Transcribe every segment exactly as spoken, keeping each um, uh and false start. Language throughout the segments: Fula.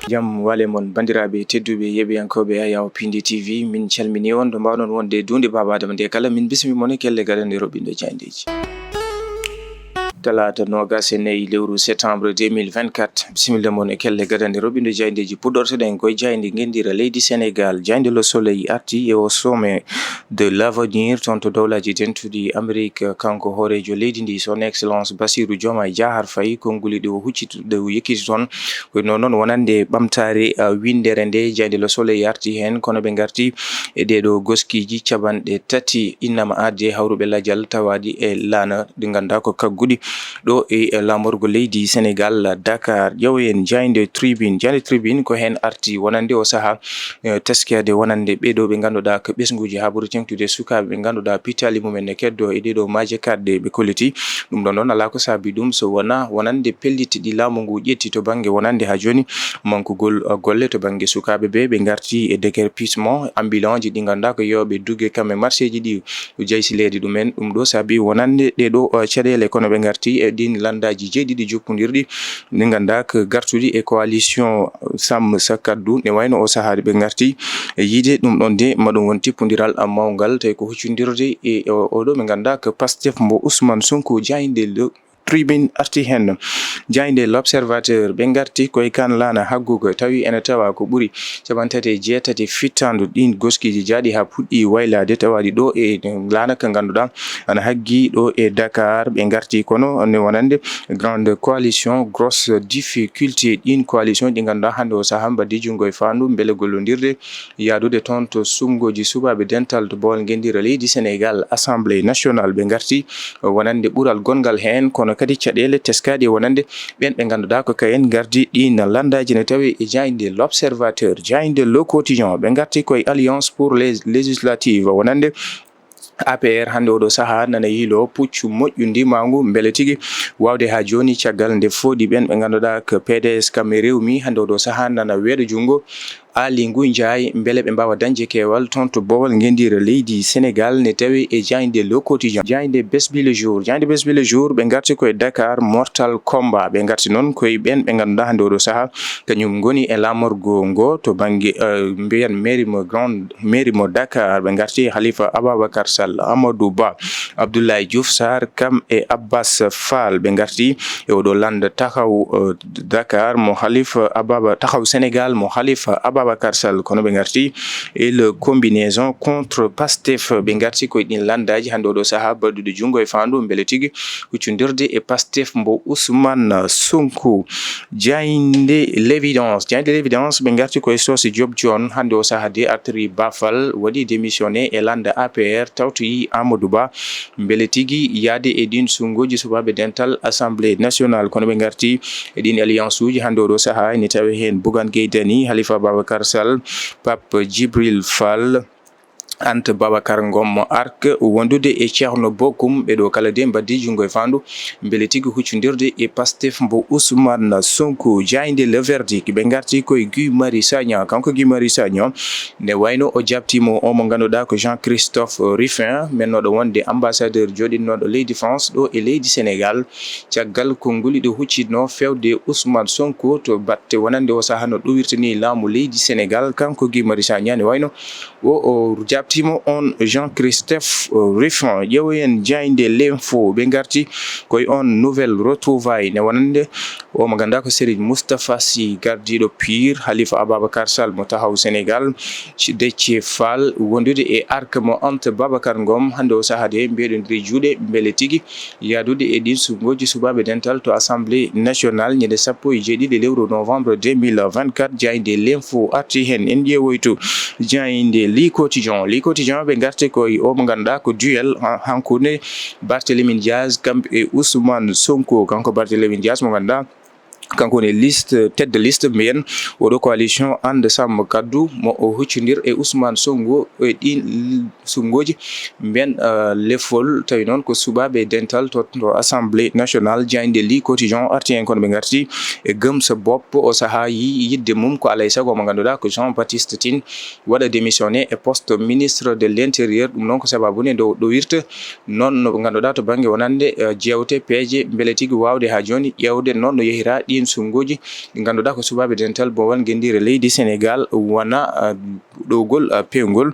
Jam wale mon, banndiraaɓe tedduɓe, yeɓiyankooɓe Ayaw Pindi T V, min calmini on ɗo mbaawɗon wonde duunde Baaba Adama nde kala. Min bismi mon e kelle gadande roɓɓindo jayndeeji. Talaata noogas e nayi lewru septembre deux mille vingt-quatre. Bisimilla mon e kelle gadande roɓɓindo jayndeeji. Puɗɗortoɗen koye jaaynde ngenndira leydi Senegaal. Jaaynde Le Soleil arti e o sommet de l'avenir toon to Dowlaaji Dentuɗi Amerik. Kanko hooreejo leydi ndi, Son Excellence Bassirou Diomaye Diakhar Faye, konnguli ɗi o hucciti, ɗi o yekkiti toon. Ko noon noon wonande ɓamtaare, ah, winndere nde, jaaynde Le Soleil arti heen, kono ɓe ngarti e ɗeeɗo goskiiji capanɗe tati innama aadde hawruɓe lajal tawaaɗi e laana ɗi ngannduɗaa ko kagguɗi ɗo e laamorgo leydi Senegaal, Dakar. Ƴeewen jaaynde Tribune. Jaaynde Tribune ko heen arti wonande o sahaa, eh, teskeede wonande ɓee ɗo ɓe ngannduɗaa ko ɓesnguuji haa ɓuri teeŋtude sukaaɓe ɓe ngannduɗaa pittaali mumen ne keddo e ɗee ɗo maaje kaɗɗe ɓe kolliti. Ɗum ɗon noon alaa ko saabi ɗum so wonaa wonande pellitte ɗi laamu ngu ƴetti to bannge wonande haa jooni mankugol, uh, golle to bannge sukaaɓe ɓe. Ɓe ngarti e déguerpissement, ambulanceji ɗi ngannduɗaa ko yo ɓe dugge kam e marché ji ɗi jaysileede ɗumen. Ɗum ɗo saabi wonande ɗee ɗo, uh, caɗeele, kono ɓe ngarti e ɗin lanndaaji jeeɗiɗi jokkondirɗi ɗi ngannduɗaa ko gartuɗi e coalition Sàmm Sa Kàddu. Ne wayno o sahaa ɓe ngarti e yiide ɗum ɗon de ma ɗum won tippondiral, uh, mawngal, tawi ko huccondirde e o, oɗo ɓe ngannduɗaa ko Pastef mbo Ousmane Sonko. Jaaynde Le Tribune arti heen. Jaaynde L'Observateur, ɓe ngarti koye kan laana hagguka, tawi ene tawa ko ɓuri capanɗe tati e jeetati fittaandu ɗin goskiiji jaaɗi haa puɗɗi waylaade, tawaaɗi ɗo e laana ka ngannduɗaa ana haggi ɗo e Dakar. Ɓe ngarti kono ne wonande Grande Coalition, Grosse Difficulté. Ɗin coalition ɗi ngannduɗaa hannde o sahaa mbaɗi junngo e faandu mbele gollondirde yaadude toon to suɓngooji suɓaaɓe dental to Bawol Ngenndira leydi Senegaal, Assemblée Nationale. Ɓe ngarti wonande ɓural gonngal heen, kono kadi caɗeele teskaaɗe wonande ɓeen ɓe ngannduɗaa ko kayen ngardi ɗiin lanndaaji ne tawi e jaaynde L'Observateur, jaaynde Le Quotidien. Ɓe ngarti koye Alliance pour les Législatives wonande A P R hannde oɗo sahaa nana yiiloo puccu moƴƴu ndimaangu, mbele tigi waawde haa jooni caggal nde fooɗi ɓeen ɓe ngannduɗaa ko P D S kam e rewmi hannde oɗo sahaa nana weeɗa junngo Aly Ngouille Ndiaye, mbele ɓe mbaawa dañde keewal toon to Bawol Ngenndira leydi Senegaal ne tawi e jaaynde Le Quotidien. Jaaynde Bës Bi Le Jour, jaaynde Bës Bi Le Jour, ɓe ngarti koye Dakar Mortal Combat, ɓe ngarti noon koye ɓeen ɓe ngannduɗaa hannde oɗo sahaa kañum ngoni e laamorgo ngo to bannge, eh, mbiyen mairie mo Grand mairie mo Dakar. Ɓe ngarti Khalifa Ababacar Sall, Amadou Ba, Abdoulaye Diouf Sarr, kam e Abbas Fall. Ɓe ngarti e oɗo lannda Taxawu, eh, Dakar mo Khalifa Ababa-, Taxawu Senegaal mo Khalifa Ababacar Sall. Kono ɓe ngarti e le combinaison contre Pastef. Ɓe ngarti koye ɗin lanndaaji hannde oɗo sahaa baɗɗuɗo junngo e faandu mbele tigi huccondirde e Pastef mbo Ousmane Sonko. Jaaynde L'Évidence, jaaynde L'Évidence, ɓe ngarti koye Socé Diop John, hannde o sahaa de artiri baafal, waɗi démissionné e lannda A P R, tawtoyi Amadou Ba, mbele tigi yahde e ɗin suɓngooji suɓaaɓe dental Assemblée Nationale. Kono ɓe ngarti e ɗin alliance uji hannde oɗo sahaa, ene tawi heen Bougane Gueye Dany, Khalifa Ababacar Sall, Pape Djibril Fall, Anta Babacar Ngom Ark, wondude e Thierno Bocoum. Ɓee ɗo kala de mbaɗdi junngo e faandu mbele tigi huccondirde e Pastef mbo Ousmane Sonko. Jaaynde Le Verdict, ɓe ngarti koye Guy Marius Sagna. Kanko Guy Marius Sagna, ne wayno o jaɓtiima o mo ngannduɗaa ko Jean-Christophe Rufin, mennooɗo wonde ambassadeur jooɗinnooɗo leydi France ɗo e leydi Senegaal, caggal konnguli ɗi huccitnoo feewde Ousmane Sonko to batte wonande o sahaa no ɗowirta ni laamu leydi Senegaal. Kanko Guy Marius Sagna, ne wayno o, o jaɓtiima on Jean-Christophe Rufin. Ƴeewoyen jaaynde L'Info, ɓe ngarti koye on Nouvelles Retrouvailles ne wonande o mo ngannduɗaa ko Serigne Moustapha Sy, gardiiɗo Pire, Khalifa Ababacar Sall mo Taxawu Senegaal, Déthié Fall, wondude e Ark mo Anta Babacar Ngom. Hannde o sahaa de mbeɗondiri juuɗe mbele tigi yahdude e ɗin suɓngooji suɓaaɓe dental to Assemblée Nationale ñande sappo e jeeɗiɗi lewru novembre deux mille vingt-quatre. Jaaynde L'Info arti heen. En ƴeewoytu jaaynde Le Quotidien. Le Quotidien, ɓe ngarti koye o mo ngannduɗaa ko duel, ha-, hankunde Barthélémy Dias kam e Ousmane Sonko. Kanko Barthélémy Dias mo ngannduɗaa kanko woni liste, tête de liste mbiyen oɗo coalition And Sàmm Kàddu, mo o huccondir e Ousmane Sonko e ɗin suɓngooji mbiyen, eh, lefol, tawi noon ko suɓaaɓe dental to, to Assemblée Nationale. Jaaynde Le Quotidien arti heen, kono ɓe ngarti e Gëm Sa Bopp. O sahaa yi-, yiɗde mum ko alaa e sago mo ngannduɗaa ko Jean Baptiste Tine waɗa démissionné e poste ministre de l'Intérieur. Ɗum noon ko sabaabu nde ɗo, ɗowirta noon no ngannduɗaa to bannge wonande, eh, jeewte, peeje, mbele tigi waawde haa jooni ƴeewde noon no yehira ɗi Ɗin sunnguuji ɗi ngannduɗaa ko suɓaaɓe dental boowal ngenndiire leydi Senegaal wona, ah, ɗowgol, ah, peewngol.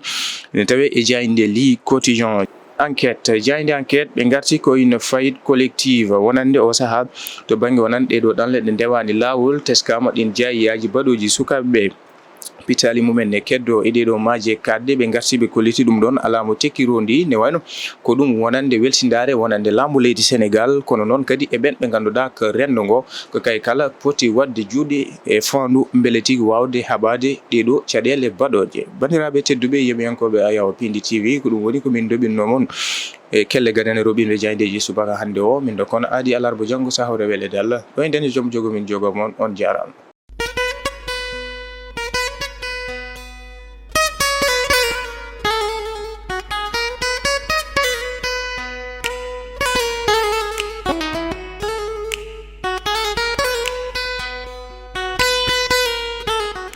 Ene tawee e jaaynde Le Quotidien. Enquête, jaaynde Enquête, ɓe ngarti ko ina faillite collective wonande o sahaa to bannge wonande ɗee ɗoo ɗanle ɗe ndewaani laawol, teskaama ɗin jaayiyaaji baɗooji sukaaɓe ɓe. Pitaali mumen ne keddoo e ɗee ɗoo maaje kaaɗɗe, ɓe ngarti ɓe kolliti ɗum ɗoon alaa mo tekki rondi, ne wayno ko ɗum wonande welsindaare wonande laamɗo leydi Senegaal, kono noon kadi e ɓeen ɓe ngannduɗaa ko renndo ngo, ko kay kala poti waɗde juuɗe e faandu mbele tigi waawde haɓaade ɗee ɗoo caɗeele baɗooje. Banndiraaɓe tedduɓe, yeɓiyankooɓe Ayawa Pindi T V, ko ɗum woni ko min ndoɓinno mon e kelle gadane roɓinɓe jaayndeeji subaka hannde o. Min ɗo kono aadi alarba janngo, so hawre weleede Allah. Ɗo e nden joom jogo min jogo mon, on jaaraama.